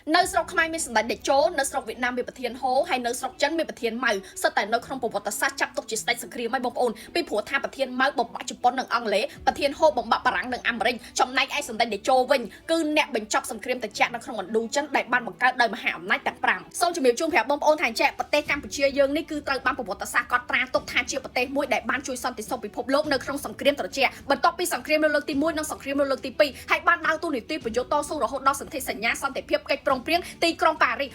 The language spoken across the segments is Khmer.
នៅស្រុកខ្មែរមានសម្ដេចតេជោនៅស្រុកវៀតណាមមានប្រធានហូហើយនៅស្រុកចិនមានប្រធានម៉ៅសុទ្ធតែនៅក្នុងប្រវត្តិសាស្ត្រចាប់ទុកជាស្ដេចសង្គ្រាមហើយបងប្អូនពីព្រោះថាប្រធានម៉ៅបំបាក់ជប៉ុននិងអង់គ្លេសប្រធានហូបំបាក់បារាំងនិងអាមេរិកចំណែកឯសម្ដេចតេជោវិញគឺអ្នកបញ្ចប់សង្គ្រាមត្រជាក់នៅក្នុងឥណ្ឌូចិនដែលបានបង្កើតដោយមហាអំណាចទាំង5សូមជម្រាបជូនប្រាប់បងប្អូនថាអញ្ចេះប្រទេសកម្ពុជាយើងនេះគឺត្រូវបានប្រវត្តិសាស្ត្រកត់ត្រាទុកថាជាប្រទេសមួយដែលបានជួយសន្តិសុខពិភពលោកនៅក្នុងសង្គ្រាមត្រជាក់បន្ទាប់ពីសង្គ្រាមលើកទី1និងសង្គ្រាមលើកទី2ហើយបានដើរតួនាទីប្រយុទ្ធតស៊ូរហូតដល់សន្ធិសញ្ញាសន្តិភាពកិច្ចព្រមព្រៀងទីក្រុងប៉ារីស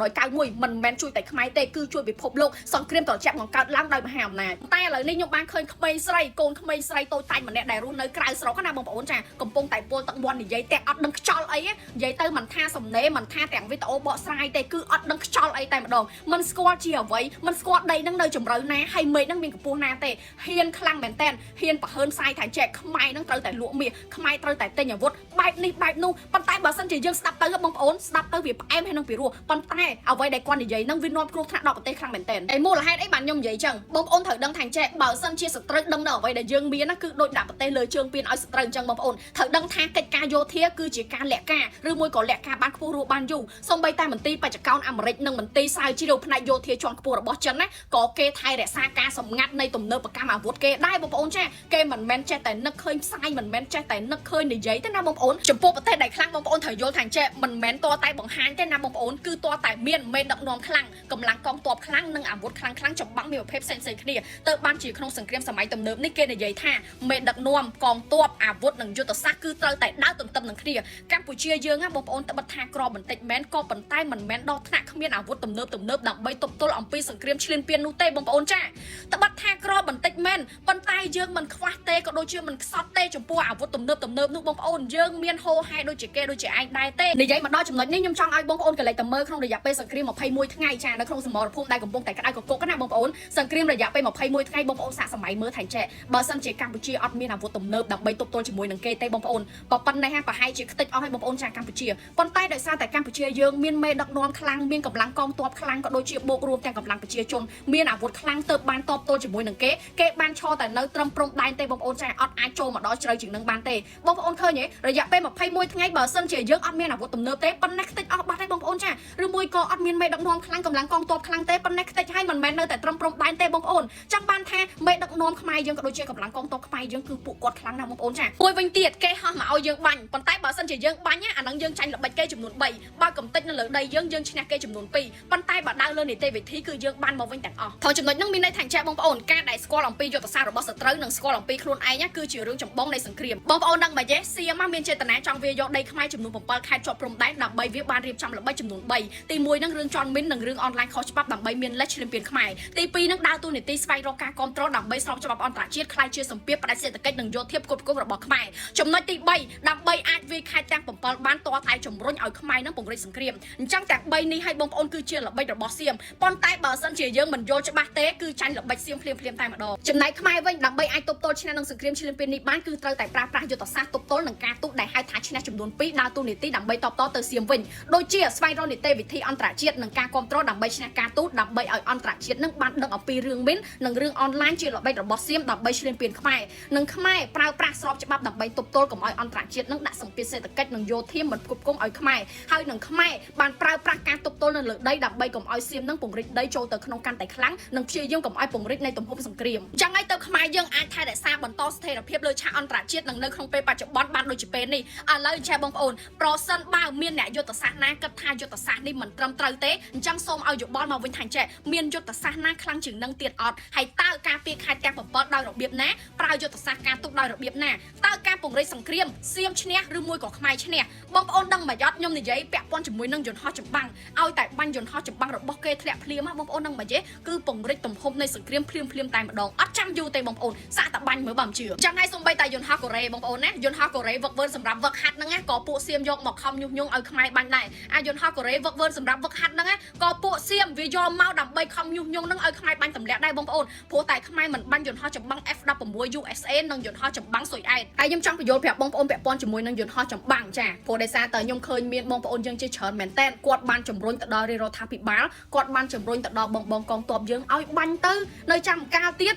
1991មិនមែនជួយតែខ្មែរទេគឺជួយពិភពលោកសង្គ្រាមត្រជាក់បង្កើតឡើងដោយមហាអំណាចតែឥឡូវនេះខ្ញុំបានឃើញក្មេងស្រីកូនក្មេងស្រីតូចតាចម្នាក់ដែលរស់នៅក្រៅស្រុកណាបងប្អូនចាកំពុងតែពលទឹកមាន់និយាយតែអត់ដឹងខ្យល់អីនិយាយទៅមិនថាសំណេរមិនថាទាំងវីដេអូបកស្រាយទេគឺអត់ដឹងខ្យល់អីតែម្ដងមិនស្គាល់ជាអ្វីមិនស្គាល់ដីនឹងនៅជម្រៅណាហើយមេឃនឹងមានកម្ពស់ណាទេហ៊ានខ្លាំងមែនតែនហ៊ានប្រហើនផ្សាយថាចែកខ្មែរនឹងត្រូវតែលក់មាសខ្មែរត្រូវតែទិញអាវុធបែបនេះបែបនោះប៉ុន្តែបើសិនជាយើងស្ដាប់ទៅបងប្អូនស្ដាប់ទៅវាផ្អែមហើយនឹងពីរោះប៉ុន្តែអ្វីដែលគាត់និយាយនឹងវានាំគ្រោះថ្នាក់ដល់ប្រទេសខ្លាំងមែនតែនឯមូលហេតុអីបានខ្ញុំនិយាយចឹងបងប្អូនត្រូវដឹងថាចែកបើសិនជាសត្រូវដឹងនៅអ្វីដែលយើងមានណាគឺដូចដាក់ប្រទេសលើជើងពៀនឲ្យសត្រូវអញ្ចឹងបងប្អូនត្រូវដឹងថាកិច្ចការយោធាគឺជាការលាក់ការឬមួយក៏លាក់ការបានខ្ពស់រស់បានយូរសូម្បីតែមន្ទីរបច្ចកោណអាមេរិកនិងមន្ទីរស្រាវជ្រាវផ្នែកយោធាជាន់ខ្ពស់របស់ចិនណាក៏គេថែរក្សាការសម្ងាត់នៃទំនើបកម្មអាវុធគេដែរបងប្អូនចាគេមិនមែនចេះតែនឹកឃើញផ្សាយមិនមែនចេះតែនឹកឃើញនិយាយទេណាបងប្អូនចំពោះប្រទេសដែលខ្លាំងបងប្អូនត្រូវយល់ថាចេះមិនមែនតតែបង្ហាញទេណាបងប្អូនគឺតតែមានមេដឹកនាំខ្លាំងកម្លាំងកងទ័ពខ្លាំងនិងអាវុធខ្លាំងខ្លាំងចម្បាំងមានប្រភេទផ្សេងៗគ្នាទៅបានជាក្នុងសង្គ្រាមសម័យទំនើបនេះគេនិយាយថាមេដឹកនាំកងទ័ពអាវុធនិងយុទ្ធសាស្ត្រគឺត្រូវតែដើរទន្ទឹមនឹងគ្នាកម្ពុជាយើងណាបងប្អូនត្បិតថាក្របន្តិចមែនក៏ប៉ុន្តែមិនមែនដល់ថ្នាក់គ្មានអាវុធទំនើបទំនើបដើម្បីទប់ទល់អំពីសង្គ្រាមឈ្លានពាននោះទេបងប្អូនចាត្បិតថាក្របន្តិចមែនប៉ុន្តែយើងមិនខ្វះទេក៏ដូចជាមិនខ្សត់ទេចំពោះអាវុធទំនើបទំនើបនោះបងប្អូនយើងមានហោហែដូចជាគេដូចជាឯងដែរទេនិយាយមកដល់ចំណុចនេះខ្ញុំចង់ឲ្យបងប្អូនកលេចតែមើលក្នុងរយៈពេលសង្គ្រាម21ថ្ងៃចានៅក្នុងសមរភូមិដែលកំពុងតែក្តៅកគុកណាបងប្អូនសង្គ្រាមរយៈពេល21ថ្ងៃបងប្អូនសាកសម័យមើលថៃចែបើសិនជាកម្ពុជាអត់មានអាវុធទំនើបដើម្បីទប់ទល់ជាមួយនឹងគេទេបងប្អូនប៉ុណ្ណេះប្រហែលជាខ្ទេចអស់ឲ្យបងប្អូនចាកម្ពុជាប៉ុន្តែដោយសារតែកម្ពុជាយើងមានមេដឹកនាំខ្លាំងមានកម្លាំងកងទ័ពខ្លាំងក៏ដូចជាបូករួមទាំងកម្លាំងប្រជាជនមានអាវុធខ្លាំងទៅបានតបទល់ជាមួយនឹងគេគេបានឈរតែនៅត្រឹមព្រំដែនទេបងប្អូនចាអត់អាចចូលមកដល់ជ្រៅជាងនឹងបានទេបងប្អូនឃើញទេរយៈពេល21ថ្ងៃបើសិនជាយើងអត់មានអាវុធទំនើបទេប៉ុណ្ណេះខ្ទេចអស់បាត់ហើយបងប្អូនចាឬមួយក៏អត់មានមេដឹកនាំខ្លាំងកម្លាំងកងទ័ពខ្លាំងទេប៉ុណ្ណេះខ្ទេចហើយមិនមែននៅតែត្រឹមព្រំដែនទេបងប្អូនចង់បានថាមេដឹកនាំខ្មែរយើងក៏ដូចជាកម្លាំងកងទ័ពខ្មែរយើងគឺពួកគាត់ខ្លាំងណាស់បងប្អូនចាមួយវិញទៀតគេហោះមកឲ្យយើងបាញ់ប៉ុន្តែបើសិនជាយើងបាញ់អានឹងយើងចាញ់ល្បិចគេចំនួន3បើកំតិចនៅលើដីយើងយើងឈ្នះគេចំនួន2ប៉ុន្តែបើដើរលើនីតិវិធីគឺយើងបានមកវិញទាំងអស់ថងចំណុចហ្នឹងមានន័យថាចេះបងប្អូនការដែលស្គាល់អំពីយុទ្ធសាស្ត្ររបស់សត្រូវនិងស្គាល់អំពីខ្លួនឯងគឺជារឿងចម្បងនៃសង្គ្រាមបងប្អូនដឹងបើយេសៀមមានចេតនាចង់វាយកដីខ្មែរចំនួន7ខេត្តជាប់ព្រំដែនដើម្បីវាបានរៀបចំល្បិចចំនួន3ទី1ហ្នឹងរឿងចនមីននិងរឿងអនឡាញខុសច្បាប់ដើម្បីមានលេសឈ្លានពានខ្មែរទី2ហ្នឹងដើរតួនាទីស្វែងរកការគ្រប់គ្រងដើម្បីស្របច្បាប់អន្តរជាតិក្លាយជាសម្ពាធផ្ដាច់សេដ្ឋកិច្ចនិងយោធាផ្គត់ផ្គង់របស់ខ្មែរចំណុចទី3ដើម្បីអាចវាយខេត្តទាំង7បានតតែជំរុញឲ្យខ្មែរនឹងពង្រីកសង្គ្រាមអញ្ចឹងទាំង3នេះឲ្យបងប្អូនគឺជាល្បិចរបស់សៀមប៉ុន្តែបើសិនជាយើងមិនយល់ច្បាស់ទេគឺចាញ់ល្បិចសៀមភ្លាមៗតែម្ដងចំណែកខ្មែរវិញដើម្បីអាចទប់ទល់ឈ្នះនឹងសង្គ្រាមឈ្លានពាននេះបានគឺត្រូវតែប្រើប្រាស់យុទ្ធសាស្ត្រទប់ទល់នឹងការទូតដែលហៅថាឈ្នះចំនួន2ដើរតួនាទីដើម្បីតបតទៅសៀមវិញដូចជាស្វែងរកនីតិវិធីអន្តរជាតិនិងការគ្រប់គ្រងដើម្បីឈ្នះការទូតដើម្បីឲ្យអន្តរជាតិនឹងបានដឹងអំពីរឿងមីននិងរឿងអនឡាញជាល្បិចរបស់សៀមដើម្បីឈ្លានពានខ្មែរនិងខ្មែរប្រើប្រាស់ស្របច្បាប់ដើម្បីទប់ទល់កុំឲ្យអន្តរជាតិនឹងដាក់សម្ពាធសេដ្ឋកិច្ចនិងយោធាមិនផ្គត់ផ្គង់ឲ្យខ្មែរហើយនឹងខ្មែរបានប្រើប្រាស់ការទប់ទល់នៅលើដីដើម្បីកុំឲ្យសៀមនឹងពង្រីកដីចូលទៅក្នុងកាន់តែខ្លាំងនិងព្យាយាមកុំឲ្យពង្រីកនៃទំហំសង្គ្រាមចឹងហើយទៅខ្មែរយើងអាចថែរក្សាបន្តស្ថិរភាពលើឆាកអន្តរជាតិនិងនៅក្នុងពេលបច្ចុប្បន្នបានដូចជាពេលនេះឥឡូវចេះបងប្អូនប្រសិនបើមានអ្នកយុទ្ធសាស្ត្រណាគិតថាយុទ្ធសាស្ត្រនេះមិនត្រឹមត្រូវទេអញ្ចឹងសូមឲ្យយោបល់មកវិញថាចេះមានយុទ្ធសាស្ត្រណាខ្លាំងជាងនឹងទៀតអត់ហើយតើការពារខេត្តទាំង7ដោយរបៀបណាប្រើយុទ្ធសាស្ត្រការទុកដោយរបៀបណាតើការពង្រីកសង្គ្រាមសៀមឈ្នះឬមួយក៏ខ្មែរឈ្នះបងប្អូនដឹងមកយត់ខ្ញុំនិយាយពាក់ព័ន្ធជាមួយនឹងយន្តហោះចម្បាំងឲ្យតែបាញ់យន្តហោះចម្បាំងរបស់គេធ្លាក់ភ្លាមបងប្អូនដឹងមកយេគឺពង្រីកទំហំនៃសង្គ្រាមភ្លាមភ្លាមតែម្ដងអត់ចាំយូរទេបងប្អូនសាកតែបាញ់មើលបើមិនជឿចឹងហើយសំបីតែយន្តហោះកូរ៉េបងប្អូនណាយន្តហោះកូរ៉េវឹកវើសម្រាប់វឹកហាត់ហ្នឹងណាក៏ពួកសៀមយកមកខំញុះញង់ឲ្យខ្មែរបាញ់ដែរអាយន្តហោះកូរ៉េវឹកវើសម្រាប់វឹកហាត់ហ្នឹងណាក៏ពួកសៀមវាយកមកដើម្បីខំញុះញង់ហ្នឹងឲ្យខ្មែរបាញ់ទម្លាក់ដែរបងប្អូនព្រោះតែខ្មែរមិនបាញ់យន្តហោះចម្បាំង F16 USA និងយន្តហោះចម្បាំងស៊ុយអែតហើយខ្ញុំចង់បញ្យល់ប្រាប់បងប្អូនពាក់ព័ន្ធជាមួយនឹងយន្តហោះចម្បាំងចាព្រោះដោយសារតែខ្ញុំឃើញមានបងប្អូនយើងជាច្រើនមែនតើគាត់បានជំរុញទៅដល់រាជរដ្ឋាភិបាលគាត់បានជំរុញទៅដល់បងបងកងទ័ពយើងឲ្យបាញ់ទៅនៅចាំកាលទៀត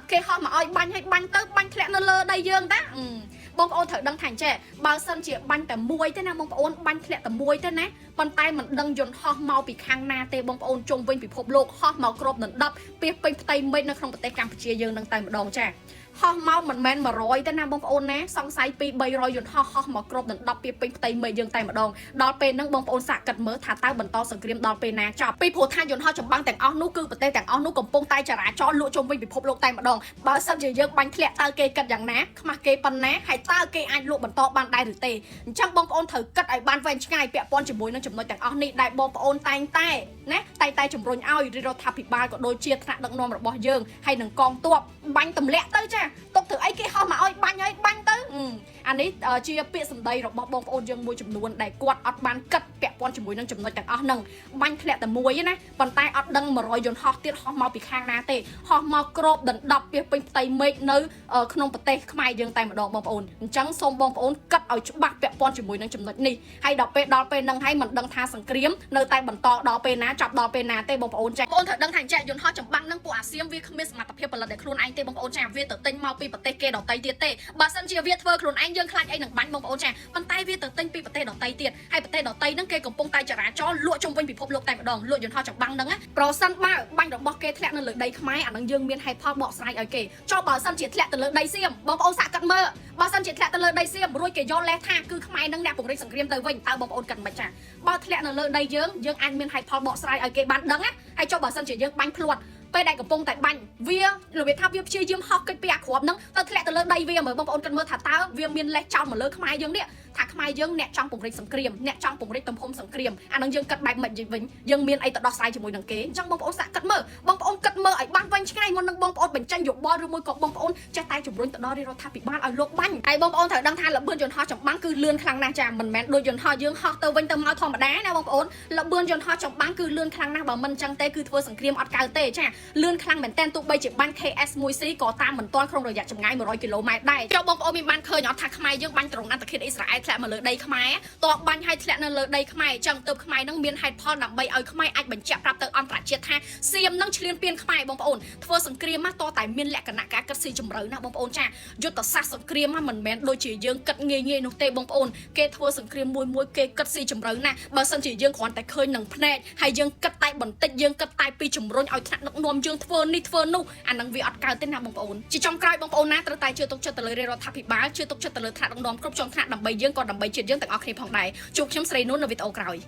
គេហោះមកឲ្យបាញ់ឲ្យបាញ់ទៅបាញ់ធ្លាក់នៅលើដីយើងតាបងប្អូនត្រូវដឹងថាអញ្ចេះបើសិនជាបាញ់តែមួយទេណាបងប្អូនបាញ់ធ្លាក់តែមួយទេណា ប៉ុន្តែមិនដឹងយន្តហោះមកពីខាងណាទេបងប្អូនជុំវិញពិភពលោកហោះមកគ្របដណ្ដប់ពាសពេញផ្ទៃមេឃនៅក្នុងប្រទេសកម្ពុជាយើងនឹងតែម្ដងចាហោះមកមិនមែន100ទេណាបងប្អូនណាសង្ស័យពី300យន្តហោះហោះមកគ្របដណ្ដប់ពាសពេញផ្ទៃមេឃយើងតែម្ដងដល់ពេលហ្នឹងបងប្អូនសាកគិតមើលថាតើបន្តសង្គ្រាមដល់ពេលណាចប់ពីព្រោះថាយន្តហោះចម្បាំងទាំងអស់នោះគឺប្រទេសទាំងអស់នោះកំពុងតែចរាចរណ៍លក់ជុំវិញពិភពលោកតែម្ដងបើសិនជាយើងបាញ់ធ្លាក់តើគេគិតយ៉ាងណាខ្មាស់គេប៉ុណ្ណាហើយតើគេអាចលក់បន្តបានដែរឬទេអញ្ចឹងបងប្អូនត្រូវគិតឲ្យបានវែងឆ្ងាយពាក់ព័ន្ធជាមួយនឹងចំណុចទាំងអស់នេះដែលបងប្អូនតែងតែណាតែងតែជំរុញឲ្យរាជរដ្ឋាភិបាលក៏ដូចជាថ្នាក់ដឹកនាំរបស់យើងហើយនឹងកងទ័ពបាញ់ទម្លាក់ទៅចាទុកធ្វើអីគេហោះមកឲ្យបាញ់ឲ្យបាញ់ទៅអានេះជាពាក្យសម្ដីរបស់បងប្អូនយើងមួយចំនួនដែលគាត់អត់បានគិតពាក់ព័ន្ធជាមួយនឹងចំណុចទាំងអស់ហ្នឹងបាញ់ធ្លាក់តែមួយណាប៉ុន្តែអត់ដឹង100យន្តហោះទៀតហោះមកពីខាងណាទេហោះមកគ្របដណ្ដប់ពាសពេញផ្ទៃមេឃនៅក្នុងប្រទេសខ្មែរយើងតែម្ដងបងប្អូនអញ្ចឹងសូមបងប្អូនគិតឲ្យច្បាស់ពាក់ព័ន្ធជាមួយនឹងចំណុចនេះហើយដល់ពេលដល់ពេលហ្នឹងហើយមិនដឹងថាសង្គ្រាមនៅតែបន្តដល់ពេលណាចាប់ដល់ពេលណាទេបងប្អូនចាបងប្អូនត្រូវដឹងថាអញ្ចឹងយន្តហោះចម្បាំងហ្នឹងពួកអាស៊ាមវាគ្មានសមត្ថភាពផលិតដោយខ្លួនឯងទេបងប្អូនចាវាទៅទិញមកពីប្រទេសគេដទៃទៀតទេបើសិនជាវាធ្វើខ្លួនឯងយើងខ្លាចអីនឹងបាញ់បងប្អូនចាប៉ុន្តែវាទៅទិញពីប្រទេសដទៃទៀតហើយប្រទេសដទៃហ្នឹងគេកំពុងតែចរាចរណ៍លក់ជុំវិញពិភពលោកតែម្ដងលក់យន្តហោះចម្បាំងហ្នឹងណាប្រសិនបើបាញ់របស់គេធ្លាក់នៅលើដីខ្មែរអាហ្នឹងយើងមានហេតុផលបកស្រាយឲ្យគេចុះបើសិនជាធ្លាក់ទៅលើដីសៀមបងប្អូនសាកគិតមើលបើសិនជាធ្លាក់ទៅលើដីសៀមរួចគេយកលេសថាគឺខ្មែរនឹងអ្នកពង្រីកសង្គ្រាមទៅវិញតើបងប្អូនគិតមិនចាបើធ្លាក់នៅលើដីយើងយើងអាចមានហេតុផលបកស្រាយឲ្យគេបានដឹងណាហើយចុះបើសិនជាយើងបាញ់ភ្លាត់ពេលដែលកំពុងតែបាញ់វារបៀបថាវាព្យាយាមហោះកិច្ចពីអាគ្រាប់ហ្នឹងទៅធ្លាក់ទៅលើដីវាមើលបងប្អូនគិតមើលថាតើវាមានលេសចោលមកលើខ្មែរយើងនេះថាខ្មែរយើងអ្នកចង់ពង្រីកសង្គ្រាមអ្នកចង់ពង្រីកទំហំសង្គ្រាមអាហ្នឹងយើងគិតបែបម៉េចវិញយើងមានអីទៅដោះស្រាយជាមួយនឹងគេអញ្ចឹងបងប្អូនសាកគិតមើលបងប្អូនគិតមើលឲ្យបានវិញឆ្ងាយមុននឹងបងប្អូនបញ្ចេញយោបល់ឬមួយក៏បងប្អូនចេះតែជំរុញទៅដល់រាជរដ្ឋាភិបាលឲ្យលោកបាញ់ហើយបងប្អូនត្រូវដឹងថាល្បឿនយន្តហោះចម្បាំងគឺលឿនខ្លាំងណាស់ចាមិនមែនដូចយន្តហោះយើងហោះទៅវិញទៅមកធម្មតាណាបងប្អូនល្បឿនយន្តហោះចម្បាំងគឺលឿនខ្លាំងណាស់បើមិនអញ្ចឹងទេគឺធ្វើសង្គ្រាមអត់កើតទេចាលឿនខ្លាំងមែនតើទោះបីជាបាញ់ KS-1C ក៏តាមមិនទាន់ក្នុងរយៈចម្ងាយ100គីឡូម៉ែត្រដែរចុះបងប្អូនមានបានឃើញអត់ថាខ្មែរយើងបាញ់ត្រង់អន្តរជាតិអ៊ីស្រាអែលធ្លាក់មកលើដីខ្មែរតបបាញ់ឲ្យធ្លាក់នៅលើដីខ្មែរអញ្ចឹងទើបខ្មែរនឹងមានហេតុផលដើម្បីឲ្យខ្មែរអាចបញ្ជាក់ប្រាប់ទៅអន្តរជាតិថាសៀមនឹងឈ្លានពានខ្មែរបងប្អូនធ្វើសង្គ្រាមមកតតែមានលក្ខណៈការគិតស៊ីជម្រៅណាបងប្អូនចាយុទ្ធសាស្ត្រសង្គ្រាមមកមិនមែនដូចជាយើងគិតងាយងាយនោះទេបងប្អូនគេធ្វើសង្គ្រាមមួយមួយគេគិតស៊ីជម្រៅណាស់បើសិនជាយើងគ្រាន់តែឃើញនឹងភ្នែកហើយយើងគិតតែបន្តិចយើងគិតតែពីជំរុញឲ្យថ្នាក់ដឹកនាំយើងធ្វើនេះធ្វើនោះអានឹងវាអត់កើតទេណាបងប្អូនជាចុងក្រោយបងប្អូនណាត្រូវតែជឿទុកចិត្តទៅលើរាជរដ្ឋាភិបាលជឿទុកចិត្តទៅលើថ្នាក់ដឹកនាំគ្រប់ជាន់ថ្នាក់ដើម្បីយើងក៏ដើម្បីជាតិយើងទាំងអស់គ្នាផងដែរជួបខ្ញុំស្រីនួននៅវីដេអូក្រោយ។